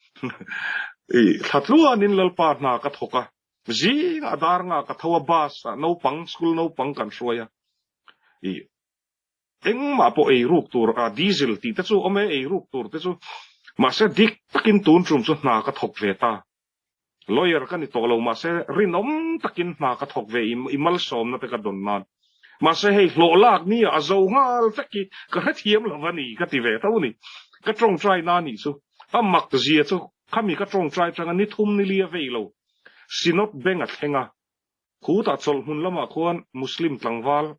I thla tluanin Lalpa hna ka thawk a, zingah dar nga ka tho a bus ah naupang school naupang kan hruai a. I engmah pawh ei ruk tur a diesel tih te chu awm e ei ruk tur te chu mahse dik takin tun tum chu hna ka thawk ve ta. Lawyer ka ni tawh lo mahse rinawm takin hna ka thawk ve i malsawmna te ka dawn nan. Mahse hei hlawh lak ni ah a zo nghal vek hi ka hrethiam lo va ni ka ti ve tho ni. Ka tawngtai na nih chu a mak zia chu khami ka tawngtai tanga ni thum ni li a vei lo. Synod Bank a thleng a, khutah chawlhhmun lamah khuan Muslim tlangval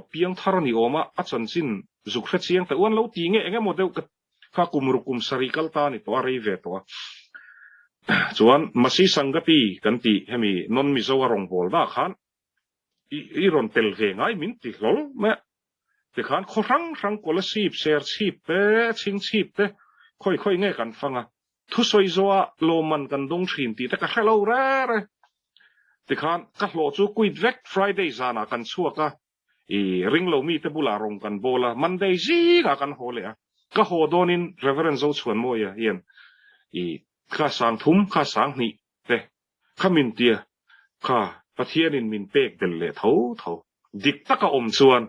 piang thar a ni awm a, a chanchin zuk hre chiang ta uan lo ti nge eng emaw deuh ka kha kum ruk kum sarih kal ta a ni tawh a, rei ve tawh a. Chuan Masi Sangati kan tih hemi non Mizo a rawngbâwl dah khan i i rawn tel ve ngai min ti hlawl mai a. Tikhan khaw hrang hrang Kolasib, Serchhip te, Chhingchhip te khawi khawi nge kan fang a, Thusawi zawha lawmman kan dawng thin tih te ka hre lo rêr e. Tikhan ka hlawh chu quit vek Friday zanah kan chhuak a, i ringlo mite bulah rawng kan bawl a, Monday zingah kan haw leh a. Ka haw dawnin Reverend Zochhuanmawia hian i kha sang thum, kha sang hnih te kha min tia, kha Pathianin min pek belh leh tho tho. Dik taka awm chuan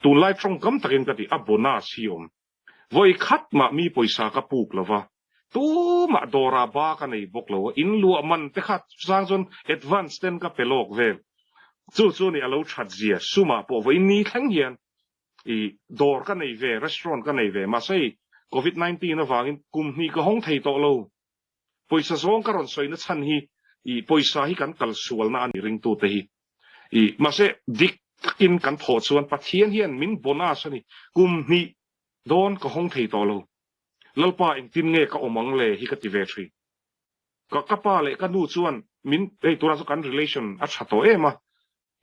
tunlai tawngkam takin ka ti, a bonus hi awm. Vawi khat mah mi pawisa ka puk lo va, tumah dawrah ba ka nei bawk lo a, in luah man te kha chang chuan advance ten ka pe lawk vel. Chu chu ni a lo that zia, sumah pawh vawi ni thleng hian i dawr ka nei ve, restaurant ka nei ve, mahse i covid 19 avangin kum hnih ka hawng thei tawh lo. Pawisa zawng ka rawn sawina chhan hi i pawisa hi kan kal sualna a ni ringtute hi. I mahse dik takin kan thawh chuan Pathian hian min bonus a ni. Kum hnih dawn ka hawng thei tawh lo. Lalpa engtin nge ka awm ang le hi ka ti ve thin. Ka ka pa leh ka nu chuan min hei tunah chu kan relation a tha tawh em a,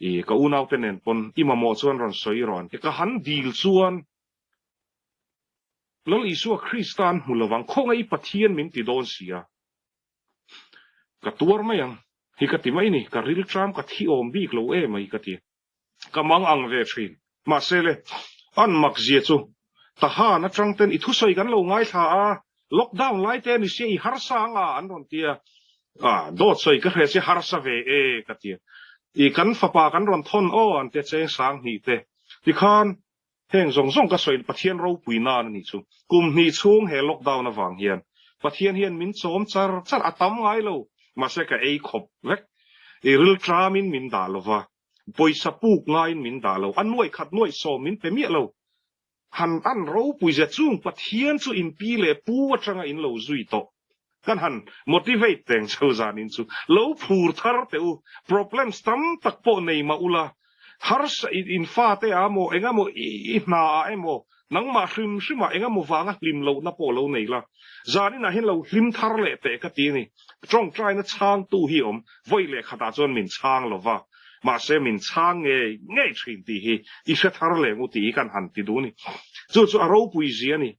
i ka unaute nen pawn i mamawh chuan rawn sawi rawh an ti. Ka han dil chuan Lal Isua Krista an hmu lovang, khawngaih i Pathian min ti dawn si a, ka tuar mai ang hi ka ti mai ni, ka rilṭam ka thi awm bik lo em ai ka ti, ka mang ang ve ṭhin. Mahse le, an mak zia chu, Tahan aṭang ten i thusawi kan lo ngaithla a, lockdown lai te ni sia i harsa ang a an rawn ti a, ah dawt sawi ka hre si harsa ve e ka ti a, i kan fapa kan rawn thawn aw an ti a cheng sang hnih te tikhan Heng zawng zawng ka sawi Pathian ropui nan a nih chu. Kum hnih chhung he lockdown avang hian Pathian hian min chawm char char a tam ngai lo. Mahse ka ei khawp vek. I rilṭamin min dah lo va, pawisa puk ngaiin min dah lo, a nuaih khat nuaih sawm min pe miah lo. Han an ropui zia chung Pathian chu in pi leh pu atanga in lo zui tawh. Kan han motivate teng chho zanin chu lo phur thar teh u, problems tam tak pawh nei mah ula, harsa in fate ah maw eng emaw i hna ah emaw nangmah hrim hrim ah eng emaw vanga hlim lohna pawh lo nei la, zanin ah hian lo hlim thar leh teh ka ti a ni. Tawngtaina chhangtu hi awm vawi leh khatah chuan min chhang lova, mahse min chhang ngei ngei thin tih hi i hre thar leh ngu tih hi kan han ti duh a ni. Chu chu a ropui zia a ni.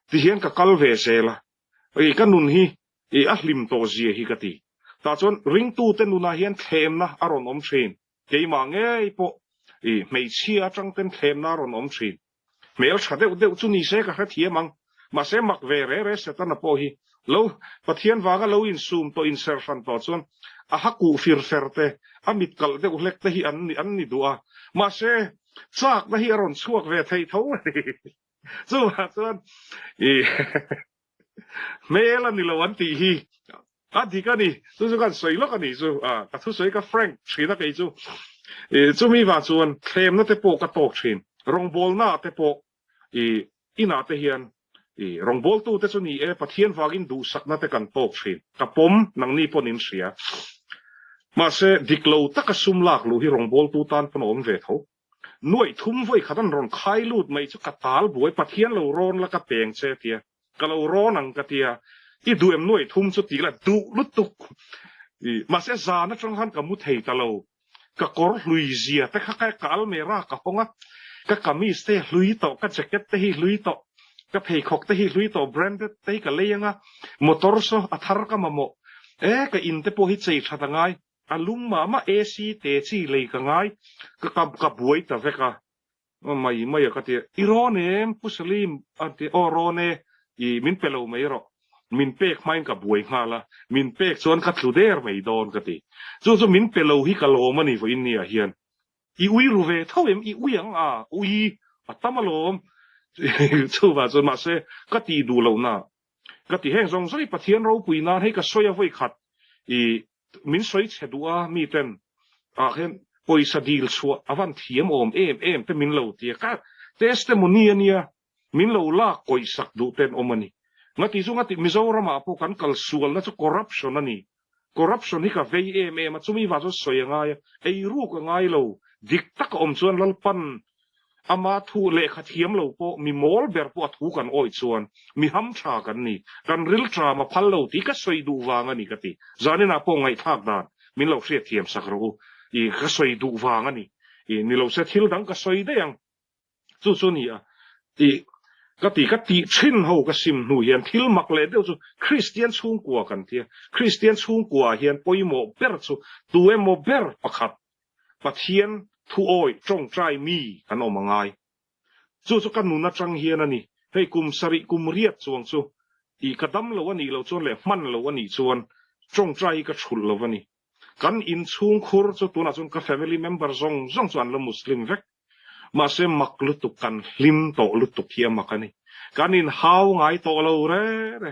Tihian ka kal ve zel a, I ka nun hi i a hlim tawh zia hi ka ti. Tah chuan ringtute nunah hian thlemna a rawn awm thin. Keimah ngei pawh. I hmeichhia atang ten thlemna a rawn awm thin. Hmel tha deuh deuh chu ni se ka hrethiam ang. Mahse mak ve re re Setana pawh hi lo Pathian vanga lo insum tawh inser hran tawh chuan a ha kuh fir fer te, a mit kalh deuh hlek te hi an ni an ni duh a. Mahse chakna hi a rawn chhuak ve thei tho a ni. Chuvah chuan i hmel a ni lo an tih hi a dik a ni. Chu chu kan sawi lawk a nih chu. A ka thusawi ka frank thin a kei chu. I chumi vang chuan thlemna te pawh ka tawk thin. Rawngbawlna ah te pawh i inah te hian i rawngbawltu te chu ni e Pathian vangin duhsakna te kan tawk thin. Ka pawm nangni pawn in hria. Mahse dik lo taka sum lak luh hi rawngbawltu tan pawn a awm ve tho. Nuaih thum vawi khat an rawn khai lut mai chu ka tal buai, Pathian lo rawn la ka peng che tia, ka lo rawn ang ka tia, i duh em nuaih thum chu tih la duh lutuk. Mahse zan atang khan ka mu thei ta lo, ka kawr hlui zia te kha ka almera ka hawng a, ka kamis te hi hlui tawh, ka jacket te hi hlui tawh, ka pheikhawk te hi hlui tawh, branded te hi ka lei ang a, motor saw a thar ka mamawh, e ka in te pawh hi chei that a ngai, A lum mah mah AC te chi lei ka ngai, ka ka ka buai ta vek a, mai mai a ka ti a, i rawn em Pu Salim a ti aw rawn e, i min pe lo mai rawh, min pek hmain ka buai nghal a, min pek chuan ka tlu der mai dawn ka ti, chu chu min pe lo hi ka lawm a ni vawiin ni ah hian, i ui ru ve tho em, i ui ang a, ui a tam alawm, chuvah chuan mahse ka tih duh loh na ka ti, heng zawng zawng hi Pathian ropui nan hei ka sawi a vawi khat i Min sawi chhe duh a mi ten ah hian pawisa dil chhuah a van thiam awm em em te min lo ti a, ka testimony a nia min lo lak kawih sak duh ten awm a ni. Ngati chu ngati Mizoram ah pawh kan kal sualna chu corruption a ni. Corruption hi ka vei em em a, chumi vang chuan sawi a ngai a, eiruk a ngai lo, dik tak a awm chuan Lalpan Ama thu lehkha thiam lo pawh mi mawl ber pawh a thu kan awih chuan mi ham tha kan ni, kan ril tram a phal lo tih ka sawi duh vang a ni ka ti. Zaninah pawh ngaihthlak dan min lo hriat thiam sak rawh u. I ka sawi duh vang a ni. I ni lo se thil dang ka sawi daih ang. Chu chu ni a. I ka ti ka tih thin ho ka sim hnu hian thil mak leh deuh chu Kristian chhungkua kan tia. Kristian chhungkua ah hian pawimawh ber chu tu emaw ber pakhat Pathian thu awih tawngtai mi kan awm a ngai. Chu chu ka nun atang hian a ni. Hei kum sarih kum riat chuang chu i ka dam lo a nih loh chuan leh hman lo a nih chuan tawngtai hi ka thulh lo a ni. Kan inchhung khur chu tunah chuan ka family member zawng zawng chu an la Muslim vek. Mahse mak lutuk kan hlim tawh lutuk hi a mak a ni. Kan inhau ngai tawh lo re re.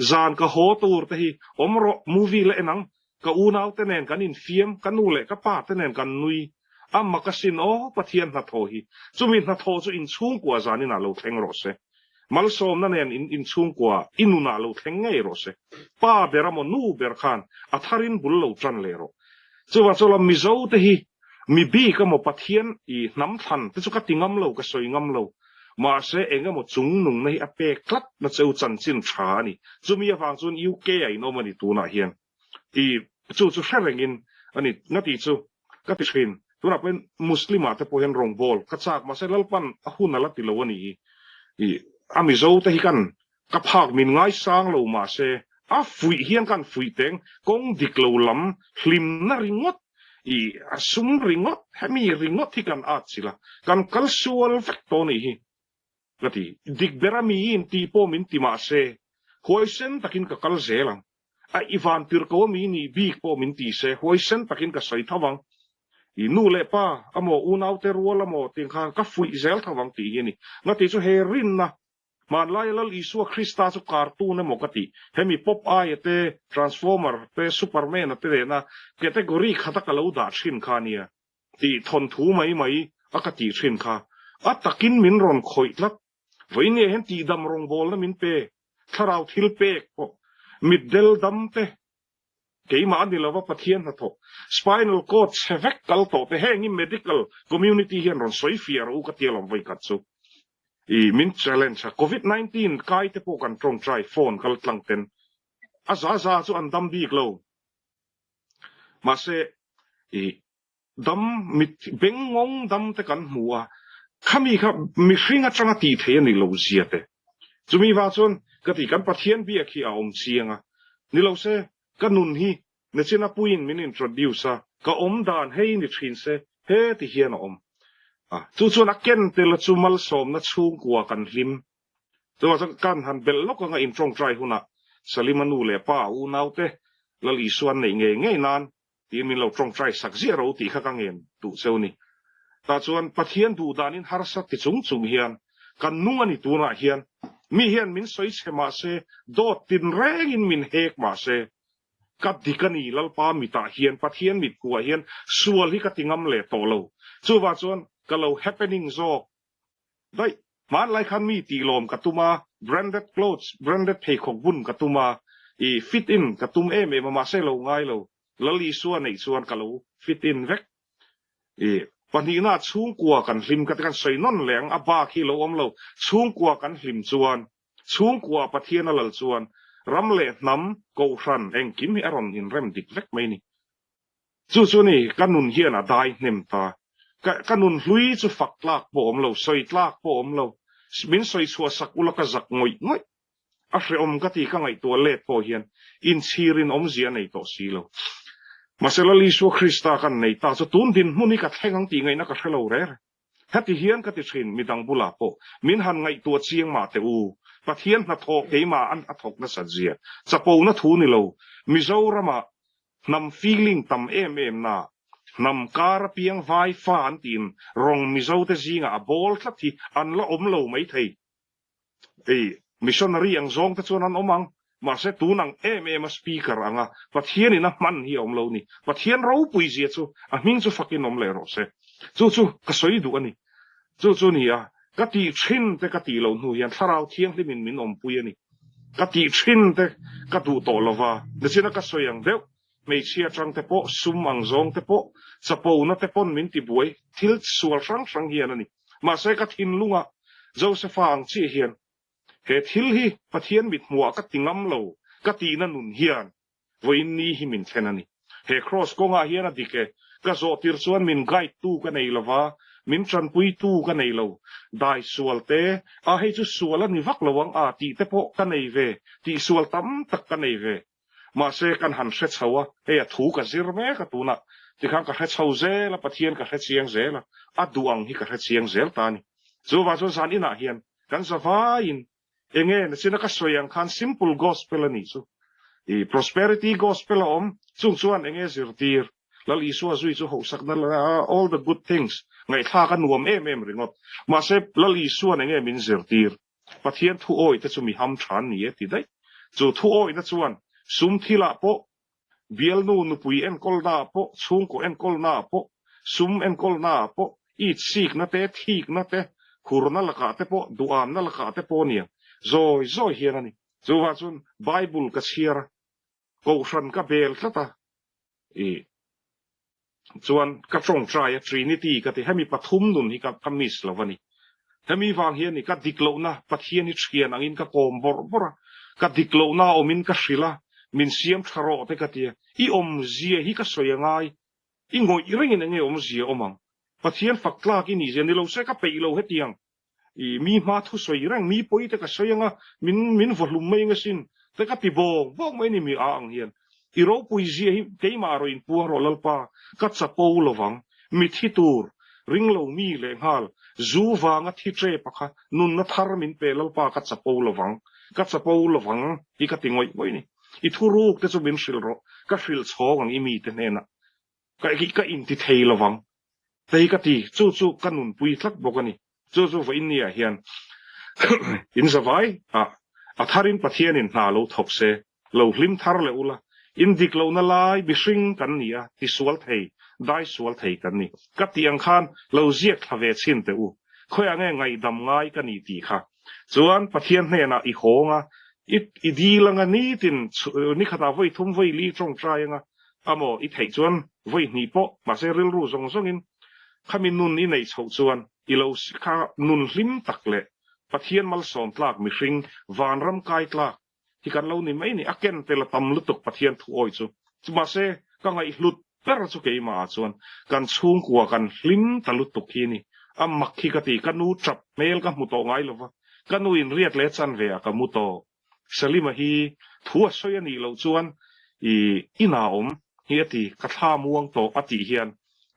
Zan ka haw tur te hi awm rawh, movie la en ang, ka unau te nen kan infiam, ka nu leh ka pa te nen kan nui, a mak asin aw Pathian hnathawh hi, chumi hnathawh chu inchhungkua zaninah lo thleng rawh se, malsawmna nen in inchhungkua i nunah lo thleng ngei rawh se, pa ber amaw nu ber khan a tharin bul lo tan leh rawh. Chuvang chuan Mizo te hi mi bik amaw Pathian i hnam thlan te chu ka ti ngam lo, ka sawi ngam lo, Mahse, eng emaw chungnungna hi a pek tlat na cheu chanchin tha a ni. Chumi avang chuan UK ah in awm a ni tunah hian. I chu chu hre rengin a ni. Nga tih chu ka ti thin. Tunah pawhin Muslim ah te pawh hian rawngbâwl ka chak. Mahse, Lalpan a hun a la ti lo a ni hi. I a Mizo te hi kan ka phak min ngaisang lo mahse, a fuih hian kan fuih teng kawng dik lo lam hlimna ringawt i a sum ringawt hemi ringawt hi kan at chilh a, kan kal sual vek tawh anih hi ka ti. Dik ber a miin tih pawh min ti mahse, huaisen takin ka kal zel ang. A i van tir ko a mi nih bik pawh min ti se, huaisen takin ka sawi tho ang. I nu leh pa amaw unaute rual amaw tih khan ka fuih zel tho ang tih hi a ni. Ngati chu he rinna Hmanlaia Lal Isua Krista chu cartoon emaw ka ti. Hemi Popeye te, Transformer te, Superman-a te nena category khata ka lo dah thin kha ania tih thawnthu mai mai a ka tih thin kha. A takin min rawn khawih tlat. Vawiin nge hian tihdam rawngbawlna min pe, thlarau thil pek pawh, mitdel dam te, Keimah a ni lova Pathian hnathawk, spinal cord chhe vek kal tawh te heng hi medical community hian rawn sawi fiah rawh u ka ti alawm vawikhat chu i min challenge a, covid 19 kai te pawh kan tawngtai phone kal tlang ten a za za chu an dam bik lo mahse i dam mit bengngawng dam te kan hmu a, khami kha mihring atanga tih theih a ni lo zia te. Chumi vang chuan ka ti kan Pathian biak hi a awm chiang a, ni lo se ka nun hi Nachina puiin min introduce a, ka awm dan hei ni thin se he ti hian a awm. Chu chuan a ken tel chu malsawmna chhungkua kan hlim. Chuvang chuan kan han belh lawk anga in tawngtai hunah Salima nu leh pa a unaute Lal Isua an neih ngei ngei nan tiin min lo tawngtai sak ziah ro tih kha ka ngen duh cheu ni. Tah chuan Pathian duh danin harsa ti chung chung hian kan nung a ni tunah hian mi hian min sawi chhe mah se dawt tinrengin min hek mah se Ka dik a ni, Lalpa mitah hian, Pathian mit kuah hian sual hi ka ti ngam leh tawh lo. Chuvah chuan ka lo happening zawk daih. Hmanlai khan mi tih lawm ka tum a, branded clothes, branded pheikhawk bun ka tum a, i fit in ka tum em em a, mahse lo ngai lo. Lal Isua neih chuan ka lo fit in vek. I pahnihna chhungkua kan hlim ka ti kan sawi nawn leh ang, a bak hi lo awm lo. Chhungkua kan hlim chuan Chhungkua Pathian a lal chuan ram leh hnam, kohhran, engkim hi a rawn inrem dik vek mai ni. Chu chu ni, ka nun hian a dai hnem ta. Ka ka nun hlui chu fak tlak pawh awm lo, sawi tlak pawh awm lo. Min sawi chhuah sak ula ka zak ngawih ngawih. A hrehawm ka ti ka ngaihtuah let pawh hian inchhirin awmzia a nei tawh si lo. Mahse Lal Isua Krista kan nei ta chu tun dinhmun hi ka thleng ang tih ngaihna ka hre lo rere. Heti hian ka ti thin, midang bulah pawh min han ngaihtuah chiang mah teh u. Pathian hnathawh keimah an a thawk nasat zia chapona thu ni lo. Mizoramah hnam feeling tam em em na, hnam kar apiang vai fa an tiin rawng Mizote zingah a bawl tlat hi an la awm lo maithei. Hei, missionary ang zawng te chuan an awm ang, mahse tun ang em em a speaker anga Pathian in a hman hi a awm lo ni. Pathian ropui zia chu a hming chu fakin awm leh rawh se. Chu chu ka sawi duh a ni. Chu chu ni a, ka tih thin te ka tih loh hnu hian Thlarau Thianghlim in min awmpui a ni. Ka tih thin te ka duh tawh lova, nichina ka sawi ang deuh, hmeichhia atang te pawh, sum ang zawng te pawh, chapona te pawn min tibuai thil sual hrang hrang hian a ni. Mahse ka thinlungah Josepha ang chiah hian he thil hi Pathian mithmuhah ka ti ngam lo ka tihna nun hian vawiin ni hi min thlen a ni. He kraws kawngah hian a dik e, ka zawh tir chuan min guide tu ka nei lova, min tanpui tu ka nei lo, dai sual te, a hei chu sual a ni vak lo ang a tih te pawh ka nei ve, tihsual tam tak ka nei ve. Mahse, kan han hre chho a, hei a thu ka zir mek a tunah tikhan ka hre chho zel a, Pathian ka hre chiang zel a, a duh ang hi ka hre chiang zel ta a ni. Chuvang chuan zan inah hian kan zavaiin enge nachina ka sawi ang khan simple gospel a nih chu. I prosperity gospel a awm, chung chuan enge zirtir, Lal Isua zui chu hauhsakna all the good things ngaihthlak a nuam em em ringawt. Mahse, Lal Isua'n enge min zirtir? Pathian thu awih te chu mi ham tha an ni e ti daih. Chu thu awihna chuan sum thilah pawh, bialnu nupui enkawlnaah pawh, chhungkaw enkawlnaah pawh, sum enkawlnaah pawh, itsikna te, thikna te, hurna lakah te pawh, duhamna lakah te pawh nia zawi zawi hian a ni. Chuvang chuan Bible ka chhiar a, kohhran ka bel tlat a, i Chuan ka tawngtai a Trinity ka ti hemi pathum nun hi ka ka miss lo a ni. Hemi vang hian i ka dik lohna Pathian hi thian angin ka kawm bawrh bawrh a, ka dik lohna a awmin ka hrilh a, min siam tha rawh te ka ti a, i awmzia hi ka sawi a ngai, i ngawih rengin enge awmzia awm ang? Pathian fak tlak i nih zia ni lo se ka peih lo hetiang I mi hma thu sawi reng, mi pawi te ka sawi anga min min vaw hlum mai eng asin te ka ti bawng bawng mai ni mi a ang hian. I ropui zia hi keimah rawh in puang rawh Lalpa, ka chapo lovang, mi thi tur, ringlo mi leh nghal, zu vanga thi ṭep a kha nunna thar min pe Lalpa ka chapo lovang, ka chapo lovang hi ka ti ngawih ngawih ni. I thuruk te chu min hrilh rawh, ka hrilh chhawng ang i mite hnenah. Ka ka inti thei lovang. Hei ka ti, chu chu ka nunpui tlat bawk a ni. Chu chu vawiin ni ah hian in zavai ah a tharin Pathianin hna lo thawk se, lo hlim thar leh ula, in dik lohna lai mihring kan ni a, tisual thei, dai sual thei kan ni. Ka tih ang khan lo ziak thla ve chhin teh u. Khawiah nge ngaihdam ngai ka ni tih kha. Chuan Pathian hnenah i hawng a, i i dil anga nitin nikhatah vawi thum vawi li tawngtai anga amaw i theih chuan vawi hnih pawh mahse rilru zawng zawngin khami nun i neih chhoh chuan i lo kha nun hlim tak leh Pathian malsawm tlak mihring vanram kai tlak hi kan lo ni mai ni, a ken tel a tam lutuk Pathian thu awi chu. Mahse, ka ngaihhlut ber chu keimah ah chuan kan chhungkua kan hlim ta lutuk hi ni. A mak hi ka ti, ka nu tap hmel ka hmu tawh ngai lova, ka nu in riat leh chan ve ah ka mu tawh. Salima hi thu a sawi a nih loh chuan i inah awm hi a ti, ka thla muang tawh a tih hian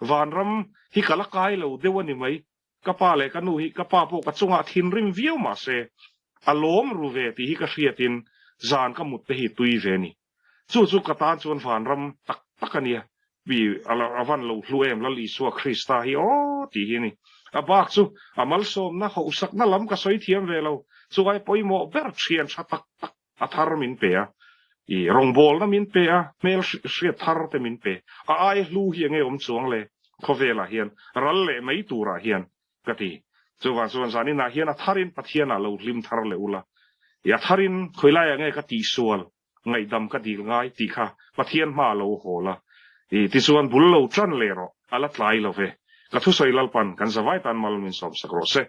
vanram hi ka la kai lo deuh a ni mai. Ka pa leh ka nu hi ka pa pawh ka chungah thinrim viau mah se a lawm ru ve tih hi ka hriatin zan ka mut te hi tui ve ni. Chu chu ka tan chuan vanram tak tak a nia. Pi a van lo hlu em Lal Isua Krista hi aw tih hi a ni. A bak chu a malsawmna hauhsakna lam ka sawi thiam ve lo. Chuai pawimawh ber thian tha tak tak a thar min pe a, i rawngbawlna min pe a, hmel hriat thar te min pe. A ai hlu hi enge awm chuang le khawvelah hian ral leh mai turah hian ka ti. Chuvang chuan zaninah hian a tharin Pathianah lo hlim thar leh ula, i a tharin khawilaiah nge ka tihsual ngaihdam ka dil ngai tih kha Pathian hmaah lo hawl a, i tichuan bul lo tan leh rawh, a la tlai lo ve. Ka thusawi Lalpan kan zavai tan mal min sawmsak rawh se.